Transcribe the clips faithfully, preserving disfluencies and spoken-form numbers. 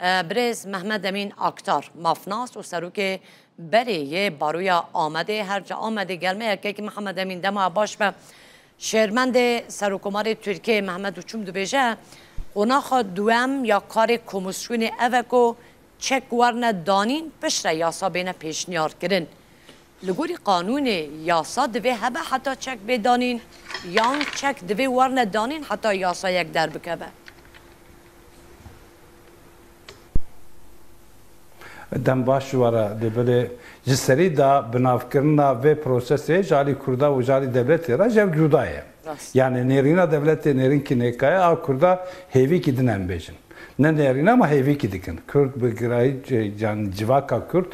Birêz Mehmed Emîn Aktar, mafnas û serokê berê yê Baroya Amedê, her ca Amedê germ e. Kekî Mehmed Emîn, dema baş be. Şêrmendê Serokkomarê Tirkiyê Mehmet Uçum dibêje, qonaxa duwem ya karê komîsyonê ev e ku çek werne danîn piştre yasa bêne pêşniyar kirin. Li gorî qanûnê yasa divê hebe heta çek bê danîn, yan çek divê werne danîn heta yasayek derbikeve? Dem baş ji we re dê, belê ji serî de binavkirina vê prosesê ji alî Kurda û ji alî dewletê re ji hev cuda ye. Rast. Yani nêrîna dewletê nêrînkî nêka ye, a Kurda hêvîkî din em bêjin. Ne nêrîna ama hêvîkî dikin. Kurd bi girayî, can civaka Kurd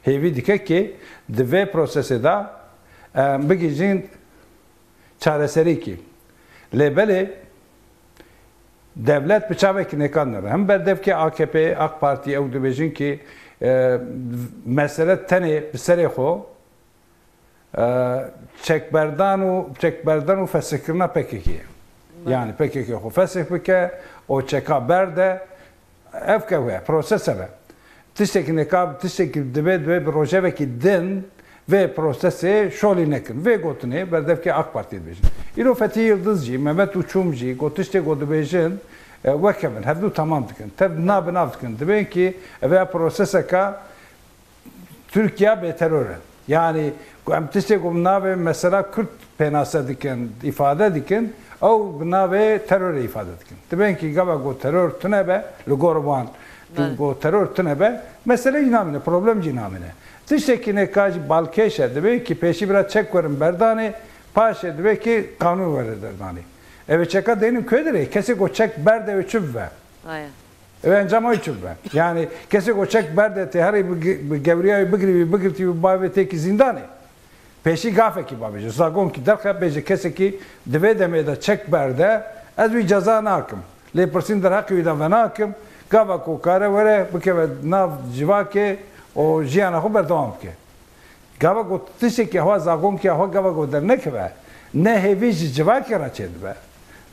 hêvî dike ki di vê prosesê de, em, bigihîjin çareserîkî. Lê belê dewlet bi çavekî nêkan nere. Hem berdevkê A K P, AK Partî ew dibêjin ki, e, mesele tenê bi serê xwe, e, çekberdan û, çekberdan û fesihkirina P K K ye. Belê. Yani P K K xwe fesih bike, o çeka berde, ev ke wê, proses ev e. Tiştekî neka, tiştekî divê, divê bi rojevekî din vê prosesê şolî nekin. Vê gotinê berdevkê AK Partî dibêjin. Îro Fethî Yildiz jî, Mehmet Uçum jî, got tiştê ku dibêjin, e, wek hev in, hevdu temam dikin. Tev nav bi nav dikin. Dibên ki ev ya proseseka Tirkiye bê teror e. Yani ku em tiştê ku bi navê mesela Kurd pênase dikin, îfade dikin, ew bi navê terorê îfade dikin. Dibên ki gava ku teror tune be, li gor wan, Belê. ku teror tune be, mesele jî namîne, problem jî namîne. Tiştekî neka jî balkêş e, dibê ki pêşî bira çek werin berdanê, paşê dibê ki qanûn were derdanê. Ev çeka deynin ku derê, kesê ku çek berde ew çi bibe? Aya. Ev encama wî çi bibe? Yani kesê ku çek berde tê herê bi ge-, bi gewriya wî bigirî wî bigirtî wî bavê têkî zîndanê. Pêşî gafekî babêje. Zagon ki derxe bêje kesekî di vê demê de çek berde, ez wî ceza nakim. Lê pirsîn derheqê wî de venakim. Gava ku kare were bikeve nav civakê û jiyana xwe berdewam bike. Gava ku tiştekî hewa zagonkî hewa gava ku dernekeve, ne hêvî ji civakê re çêdibe,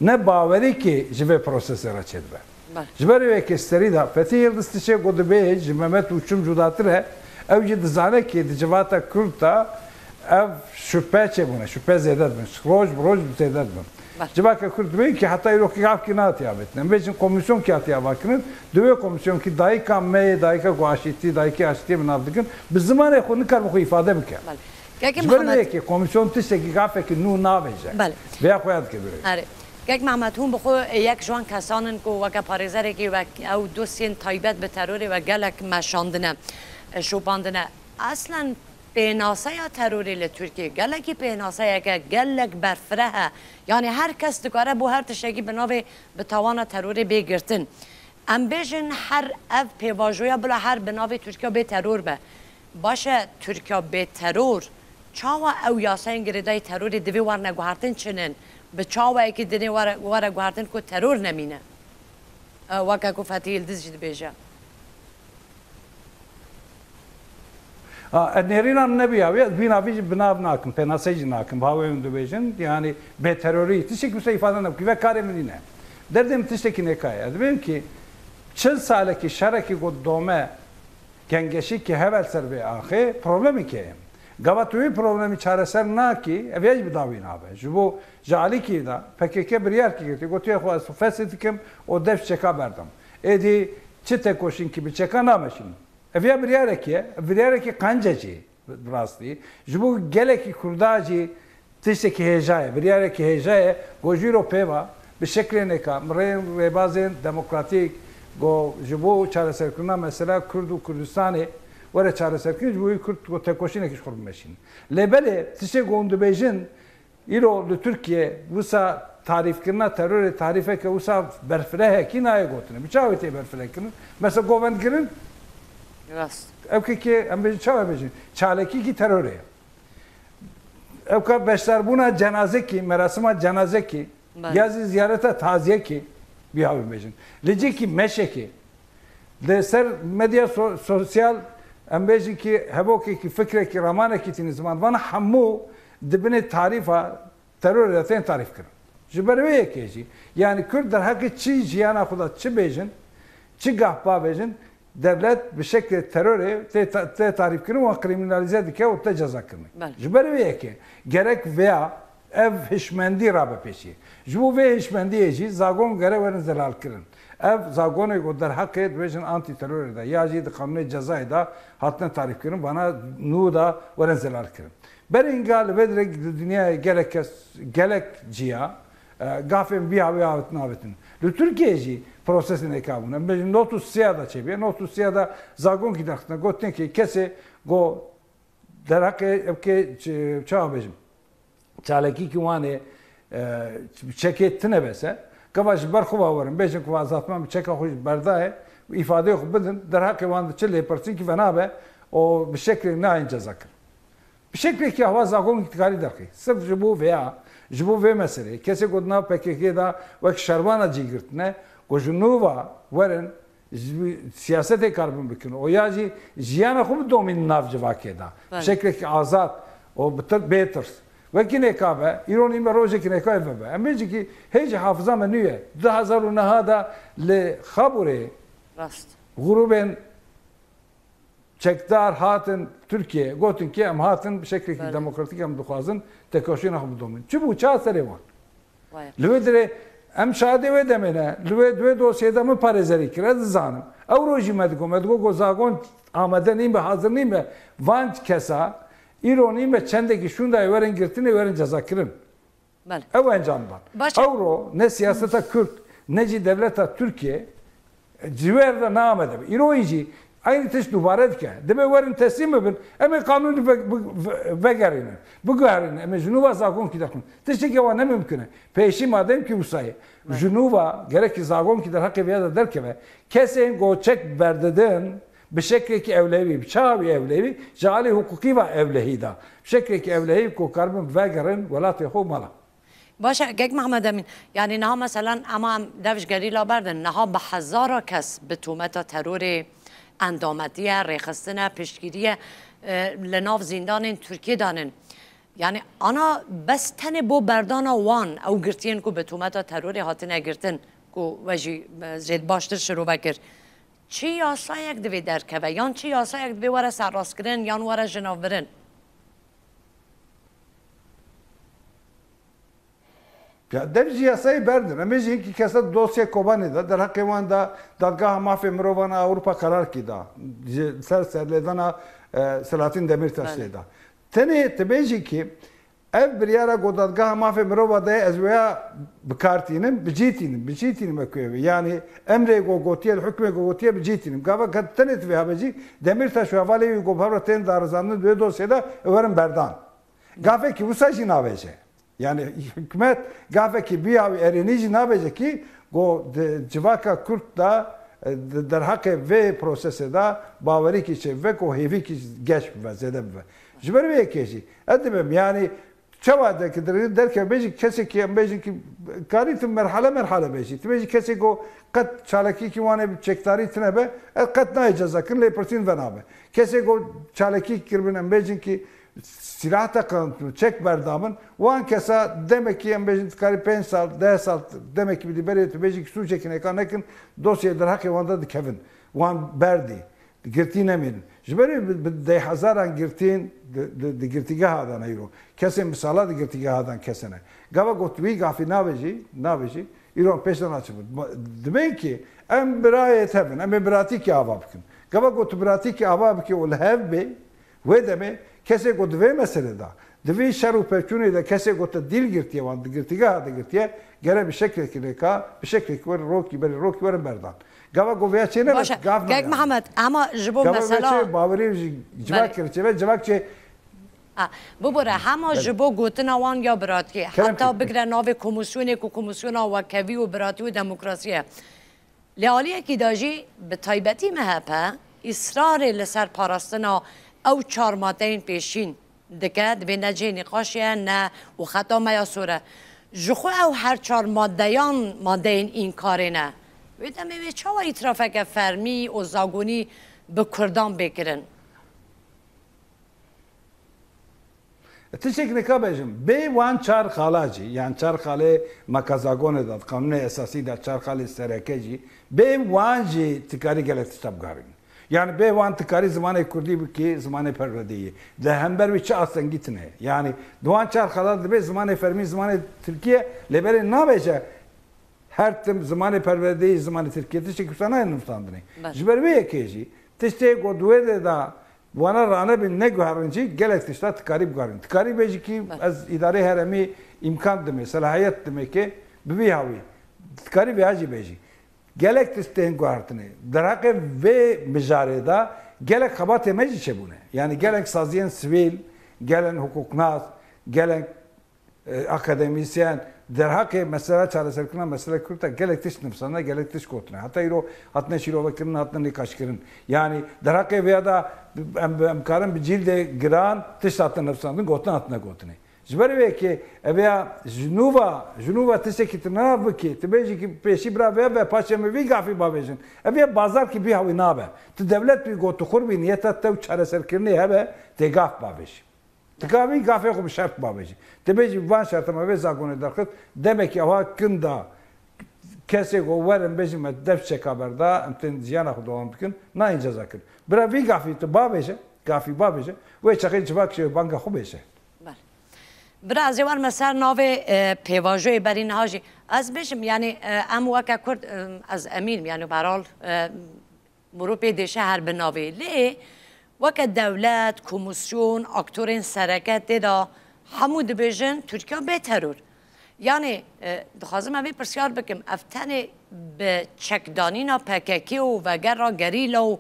ne bawerîkî ji vê prosesê re çêdibe. Belê. Ji ber wê yekê serî de Fethî Yildiz tiştê ku dibê ji Mehmet Uçum cudatir e, ew jî dizane ki di civata Kurd de ev şüphe çêbûne, şüphe zêde dibin, roj bi roj zêde dibin. Belê. Civaka Kurd dibên ki heta îro ki gavkî nehatiye avêtin. Em bêjin komîsyon ki hatiye avakirin, di wê komîsyon ki dayika me yê, dayika ku aşîtî, dayikê aşîtiyê bi nav dikin, bi zimanê xwe nikaribe xwe îfade bike. Belê. Kek Ji ber Mehmet. Wê yekê komîsyon tiştekî gafekî nû navêje. Belê. Vêya xwe ya dike birê. Erê. Kek Mehmet, hûn bi xwe yek ji wan kesan in ku weke parêzerekî wek ew dosyên taybet bi terorê we gelek meşandine, şopandine. Eslen pênaseya terorê li Tirkiyê gelekî pênaseyeke gelek berfireh e. Yani her kes dikare bo her tiştekî bi navê, bi tawana terorê bê girtin. Em bêjin her ev pêvajoya bila her bi navê Tirkiya bê teror be. Baş e, Tirkiya bê teror, çawa ew yasayên girêdayî terorê divê werne guhertin çi nin? Bi çawayekî dinê were, were guhertin ku teror nemîne? E, weke ku Fethî Yildiz jî dibêje. A, e, nêrîna min nebûya wê, ez vîna vî jî bi nav nakim, pênaseyê jî nakim, bi hawê hûn dibêjin, yani bêterorî, tiştekî wisa îfade nebikî, ve karê min nîne. Derdê min tiştekî nêka ye. Ez dibêm ki çil salekî şerekî ku dome gengeşî ki hevel ser vê axê, problemekê ye. Gava tu wî problemî çareser nakî, ev ya jî bi dawî nabe. Ji bo ji alîkî de P K K biryarkî girtî, gotiye xwe ez fesih dikim û dev çeka berdim. Êdî çi tekoşînkî bi çeka nameşînin. Ev ya biryarekî ye, ev biryarekî qenc e jî bi rastî. Ji bo gelekî Kurda jî tiştekî hêja ye, biryarekî hêja ye, ku ji îro pê ve bi şeklê nêka, bi rê-, rêbazên demokratîk, ku ji bo çareserkirina mesela Kurd û Kurdistanê were çareserkirin, ji bo wî Kurd ku tekoşînekî ji xwe bimeşînin. Lê belê, tiştê ku hûn dibêjin, Îro li Tirkiye wisa tarîfkirina terorê tarîfeke wisa berfirehekî nayê gotinê. Bi çavê tê berfirehkirin? Mesela govendkirin? Rast. Ew kekê, em bêjin, çawa bêjin? Çalekîkî terorê ye. Ew ka beşdarbûna cenazekî, merasima cenazekî, Belê. ya zî ziyareta taziyekî, biya wî bêjin. Li cihekî meşekê, Li ser medya so-, sosyal, em bêjin ki hevokekî, fikrekî, ramanekî tînin ziman. Vana hemû di binê tarîfa terorê de tên tarîf kirin. Ji ber wê yekê jî, yani Kurd derheqê çi jiyana xwe de çi bêjin, Çi gah bavêjin, dewlet bi şeklê terorê tê ta-, tê tarîfkirin û krîmînalîze dike û tê cezakirinê. Belê. Ji ber vê yekê gerek vêya ev hişmendî rabe pêşiyê. Ji bo vê hişmendiyê jî zagon gere werin zelalkirin. Ev zagonê ku derheqê dibêjin antîterorê de ya jî di qanûnê cezayê de hatine tarîfkirin, vana nû de werin zelalkirin. Berê înga li vê dirê di dinyayê gelek kes, gelek ciya, e, gafên vî hawî hatin avêtin. Li Tirkiyeyê jî prosesên êka bûne. Em bêjin nod û sê de çêbûye. Nod û sê de zagonkî derxistine. Gotinê ki kesê go derheqê, evkê ç-, çawa bêjim? Çalekî ki wan ê, e, çekê tine bese. Gava ji ber xwe ve werin. Bêjin ku azadman bi çeka xwe jî berdaye. Îfadeyê xwe bidin. Derheqê wan de çi lêpirsîn ki venabe. O bi şeklê nayên ceza kirin. Bi şeklekî hewa zagonkî dikarî derxî. Sirf ji bo vêya, ji bo vê meseleyê, kesê ku di nav P K K de wek şervana cî girtine, ku ji nû ve werin, ji siyasetê karibin bikin. O ya jî jiyana xwe bidomîn nav civakê de. Belê. Bi şeklekî azad û bi tir-, bê tirs. Wekî nêka be, îro nîme rojekî nêka eve be. Em bêjin ki hê jî hafiza me nû ye. Du hezar û neh de li Xaburê Rast. grûbên çekdar hatin Tirkiyeyê, gotin ki em hatin bi şeklekî Belê. demokratîk em dixwazin tekoşîna xwe bidomîn. Çi bû? Ça serê wan? Vay. Li wê dirê em şahidê wê demê ne. Li wê, di wê dosyê de min parêzerî kir. Ez dizanim. Ew rojî me digo, me digo ku zagon amade nîn be, hazir nîn be. Van kesa îro nîn be çendekî şûnda werin girtinê, werin cezakirin. Belê. Ew encam dan. Baş e. Ewro ne siyaseta Kurd, ne jî devleta Tirkiye, e, ji wê re ne amade be. Îro jî eynî tişt dubare dike. Dibe werin teslîm bibin, em ê qanûnî ve-, bi-, ve-, vegerînin, biguherînin. Em ê ji nû ve zagonkî derxin. Tiştekî ewa ne mimkun e. Pêşî madem ki wisa ye, Belê. ji nû ve gerekî zagonkî derheqê vêya de derkeve. Kesên ku çek berdidin, bi şeklekî ewlehî, bi çawa wî ewlehî, ji alî hiqûqî ve ewlehî da. Bi şeklekî ewlehî ku karibin vegerin welatê xwe mala. Baş e, Kek Mehmed Emîn, yanî niha meselan ema em dev ji gerîla berdin, niha bi hezara kes bi tometa terorê endametiye, rêxistine, piştgiriye, e, li nav zîndanên Tirkiyê danin. Yanî ana bes tenê bo berdana wan, ew girtiyên ku bi tometa terorê hatine girtin, ku we jî, e, zêd baştir şirove kir. Çi yasayek divê derkeve, yan çi yasayek divê were serrastkirin, yan were jinavbirin? Ya dev ji yasayê berdin. Em ê jî hinkî kesa di dosyê Kobanê de, derheqê wan de Dadgeha Mafê Mirovan a Ewropa qerarekî da. Ji ser serlêdana, e, Selahattin Demirtaş Belê. lê da. Tenê tu bêjî ki ev biryara ku Dadgeha Mafê Mirova daye ez wêya bi kar tînim, bi cî tînim, bi cî tînim wekû ev e. Yanî emrê ku gotiye, li hukmê ku gotiye bi cî tînim. Gava ke tenê tu vê habe jî Demirtaş û hevalê wî ku bi hev re tên darizandin di wê dosyê de werin berdan. Gavekî wisa jî navêje. Yani hikûmet gavekî biya wî erênî jî nabêje kî go di civaka Kurd de, e, di derheqê vê prosesê de bawerîkî çê bibe ku hêvîkî geş bibe, zêde bibe. Ji ber vê yekê jî ez dibim, yani çawa de ki dir-, derkeve bêjî kesekî em bêjin ki karî tu merhale merhale bêjî. Tu bêjî kesê ku qet çalakîkî wan ê bi çekdarî tine be, ez qet nayê ceza kirin, lê pirsîn venabe. Kesê ku çalakî kiribin em bêjin ki Silah teqandin, çek berdabin, wan kesa demekî em bêjin dikarî pênc sal, deh sal demekî bidî berê tu bêjî ki sûcekî nêka nekin, dosyayê derheqê wan de dikevin. Wan berdî, girtî nemînin. Ji ber wê bi, bi deh hezaran girtîn di, di, di girtîgeha de ne îro. Kesên bi sala di girtîgeha de kes hene. Gava got wî gafî navêjî, navêjî, îro em pêş de naçibin. Ma, dibên ki em birayê tev in, em ê biratîkî ava bikin. Gava got tu biratîkî ava bikî û li hev bê, Wê demê kesê ku di vê meselê de, di vî şer û pevçûnê de kesê ku te dîl girtiye wan, di girtîgeha de girtiye, gere bi şeklekî lêka, bi şeklekî werin rokî berê rokî werin berdan. Gava ku vêya çê nebe, Baş e. gav Kek nayane. Mihemed, ema ji bo Gava mesela vê çê bawerî ji civak Belê. kir, çê ve civak çê Ha, bibore, hema Belê. ji bo gotina wan ya biratiyê, Kerem heta kek. bigre navê komîsyonê ku komîsyona wekhevî û biratî û demokrasî ye. Li aliyekî de jî bi taybetî M H P îsrarê li ser parastina ew çar madeyên pêşîn dike, divê ne cihê nîqaşê ye, ne û xeta me ya sor e. Ji xwe ew her çar madeyan madeyên înkarê ne. Wê demê wê çawa îtirafeke fermî û zagonî bi Kurdan bê kirin? Tiştek nika bêjim, bê wan çar xala jî, yan çar xalê mekazagonê de, qanûnê esasî de çar xalê sereke jî, bê wan jî tikarî gelek tişta bigarîn. Yani bê wan tikarî zimanê kurdî bikî, zimanê perwerdeyî. Li hember wî çi astengî tine. Yani di wan çar xala dibê zimanê fermî, zimanê tirkiye, lê belê nabêje her tim zimanê perwerdeyî, zimanê tirkiye tiştekî wisa nayê nivîsandinê. Belê. Ji ber wê yekê jî tiştê ku di wê de da wana ranebin neguherin jî gelek tişta tikarî bigarin. Tikarî bêjî kî Belê. ez îdarê heremî îmkan dimê, selahiyet dimê ki bi vî hawî. Tikarî vêya jî bêjî. Gelek tişt tên guhertinê. Derheqê vê mijarê de gelek xebatê me jî çêbûne. Yani gelek saziyên sivîl, gelek hukuknas, gelek e, akademîsyen, derheqê mesela çareserkirina mesela Kurd de gelek tişt nivîsandine, gelek tişt gotine. Heta îro hatine şîrovekirin, hatine nîqaşkirin. Yani derheqê vêya de em, em karin bi cîldê giran tişt hatine nivîsandin, gotin hatine gotinê. Ji ber vê yekê ev ya ji nû ve, ji nû ve tiştekî tu nava bikî, tu bêjî ki pêşî bira vê ve paşê me vî gafî bavêjin. Ev ya bazar ki bî hawî nabe. Tu dewlet bî, got tu xur bî, niyeta te û çareserkirinê hebe, tê gaf bavêjî. Dikavî gafê xwe bi şert bavêjî. Dibêjî van şerta me vê zagonê derxist, demekî ewa kin da kesê ku werin bêjin me dev çeka berda, em tên jiyana xwe dewam dikin, nayên ceza kirin. Bira vî gafî tu bavêje, gafî bavêje, wê çaxê civak şê banga xwe bêje. Belê. Bira ez ê werme ser navê, e, pêvajoyê berî niha jî. Ez bêjim, yanî, e, em weke Kurd, e, ez emînim, yanî berhal, e, Mirov pê dêşe her bi navê. Lê weke dewlet, komîsyon, aktorên sereke tê de hemû dibêjin Tirkiye bê teror. Yanî, e, dixwazim em vê pirsyar bikim, ev tenê bi çekdanîna P K K û vegera gerîla û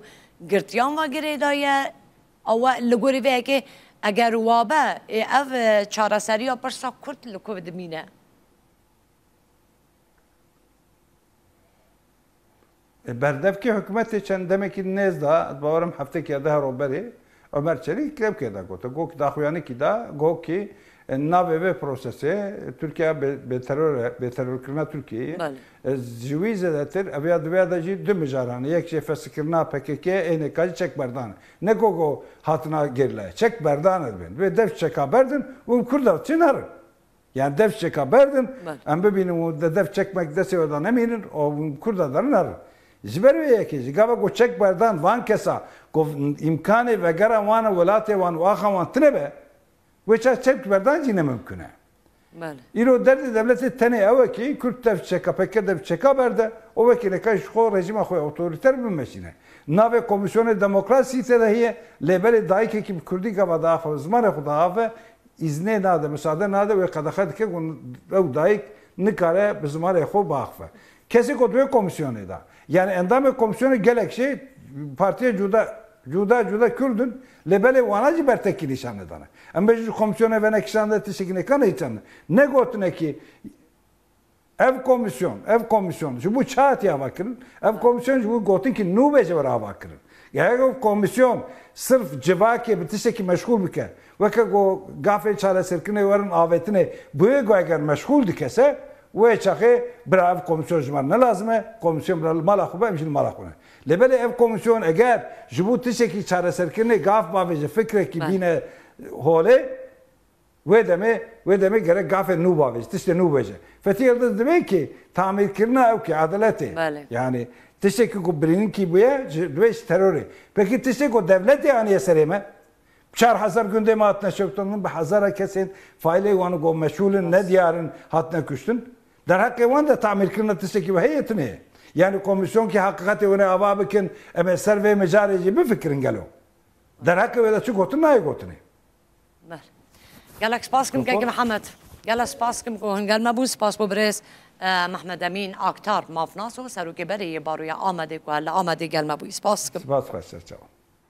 girtiyan ve girêdaye? Awe li gorî vê yekê eger wabe, ê ev, e, çareseriya pirsa Kurd li ku dimîne? E, berdevkê hikûmetê çend demekî nêz da, ez bawerim heftekî ya de hero berê, Ömer Çelik grevkê da gote. Got daxuyanekî da, got ki, e, navê vê prosesê, e, Tirkiye bê, bêteror e, bêterorkirina Tirkiyeyê ye. Belê. E, ji wî zêdetir, ev ya di vê ya de jî du mijaran e. Yek jê fesihkirina P K K, êneka jî çekberdan e. Ne ku, ku hatina gerîlayê. Çekberdan e dibên. Divê dev çeka berdin û Kurda çi nerin. Yani dev çeka berdin, Belê. em bibînin û de dev çekmek destê we de nemînin, û Kurda derin herin. Ji ber wê yekê jî gava ku çek berdan van kesa ku îmkanê vegera wan û welatê wan û axa wan tine be, wê çax çek berdan jî ne mimkun e. Belê. Îro derdê dewletê tenê ew e ki Kurd dev çeka, P K K dev çeka berde, û wekî neka ji xwe rejîma xwe otorîter bimeşîne. Navê komîsyonê demokrasî tê de heye, lê belê dayikekî bi Kurdî gava diaxive, zimanê xwe diaxive, îznê nade, misade nade, wê qedexe dike ku ew dayik nikare bi zimanê xwe biaxive. Kesê ku di wê komîsyonê de, yani endamê komîsyonê gelek jê partiyê cuda, cuda, cuda Kurd in, lê belê wana jî bertekî nîşan nedane. Em bêjin ji komîsyonê ve nekişande tiştekî nêka neyçande. Negotine ki Ev komîsyon, ev komîsyon ji bo çi hatiye avakirin? Ev komîsyon ji bo gotin ki nû bê ji we re avakirin. Eger ev komîsyon sirf civakê bi tiştekî meşxûl bike, weke ku gafê çareserkirinê werin avêtinê, bi wê ku eger meşxûl dikese, wê çaxê bira ev komîsyon ji me re ne lazim e, komîsyon bira li mala xwe be, em jî li mala xwe ne. Lê belê ev komîsyon eger ji bo tiştekî çareserkirinê gaf bavêje, fikrekî Belê. bîne holê, Wê demê, wê demê gerek gafê nû bavêje, tiştê nû bêje. Fethî Yildiz dibê ki tamîrkirina ew ki edaletê. Belê. Yani tiştekî ku birînkî bûye, ji, dibê ji terorê. Peki tiştê ku dewletê aniye serê me? Çar hezar gundê me hatine şewitandin, bi hezara kesên faîlê wan ku meşûl in, nediyar in, hatine kuştin. Derheqê wan de tamîrkirina tiştekî wê heye tune ye. Yani komîsyon ki heqîqetê hûn ê ava bikin, em ê ser vê mijarê jî bifikirin gelo. Derheqê wê de çi gotin nayê gotinê. Belê. Gelek spas kim kek Mihemed. Gelek spas kim ku hingel me bûn. Spas bo birêz, e, Mehmed Emîn Aktar, mafnas û serokê berê yê Baroya Amedê ku li Amedê gel me bûyî. Spas kim. Spas xweş, ser çawan.